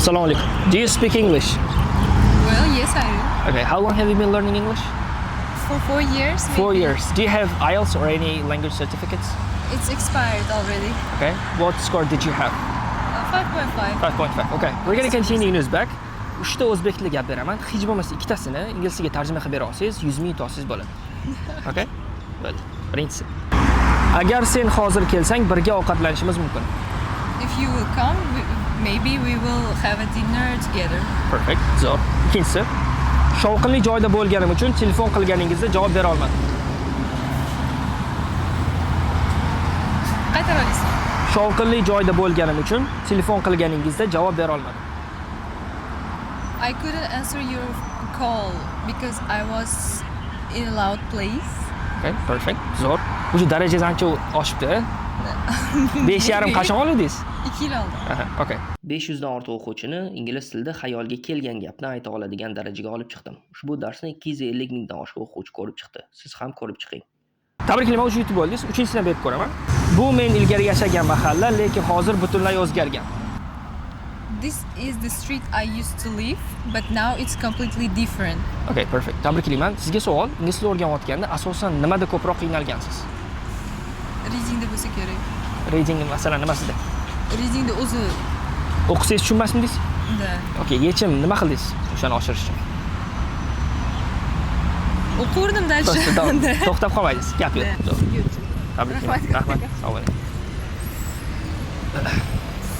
Assalomu alaykum. Do you speak English? Well, yes, I do. Okay, how long have you been learning English? For 4 years. 4 maybe. years. Do you have IELTS or any language certificates? It's expired already. Okay. What score did you have? 5.5. 5.5. Okay. We're going to continue in Uzbek. Uchta o'zbek tilida gap beraman. Hech bo'lmasa ikkitasini ingliz tiliga tarjima qilib bera olsangiz, 100 ming olsangiz bo'ladi. Okay? Bo'ldi. Birinchisi. Agar sen hozir kelsang, birga ovqatlanishimiz mumkin. If you will come, maybe we will have a dinner together. Perfect. Zo'r. Ikkinchisi. Shovqinli joyda bo'lganim uchun telefon qilganingizda javob bera olmadim. Qaytara olasizmi? Shovqinli joyda bo'lganim uchun telefon qilganingizda javob bera olmadim. I couldn't answer your call because I was in a loud place. Okay, perfect. Zo'r. Уже darajangiz ancha oshibdi. 5,5 qachon oldingiz? 2 yil oldi. Aha, okay. 500 dan ortiq o'quvchini ingliz tilida xayolga kelgan gapni ayta oladigan darajaga olib chiqdim. Ushbu darsni 250 mingdan oshiq o'quvchi ko'rib chiqdi. Siz ham ko'rib chiqing. Tabriklayman, уже yutib oldingiz. Uchinchisini berib ko'raman. Bu men ilgari yashagan mahalla, lekin hozir butunlay o'zgargan. This is the street I used to live, but now it's completely different. Okay, perfect. Tabriklayman. Sizga savol, ingliz tilini o'rganayotganda asosan nimada ko'proq qiynalgansiz? Readingda bo'lsa kerak. Reading, masalan, nimasida? Readingda o'zi. O'qisangiz tushunmasmidingiz? Да. Okay, yechim nima qildingiz o'shani oshirish uchun? O'qirdim дальше. Просто davom- Да. To'xtab qolmadingiz. Gap yo'q. Да. Tabriklayman. Rahmat. Rahmat. Sog' bo'ling.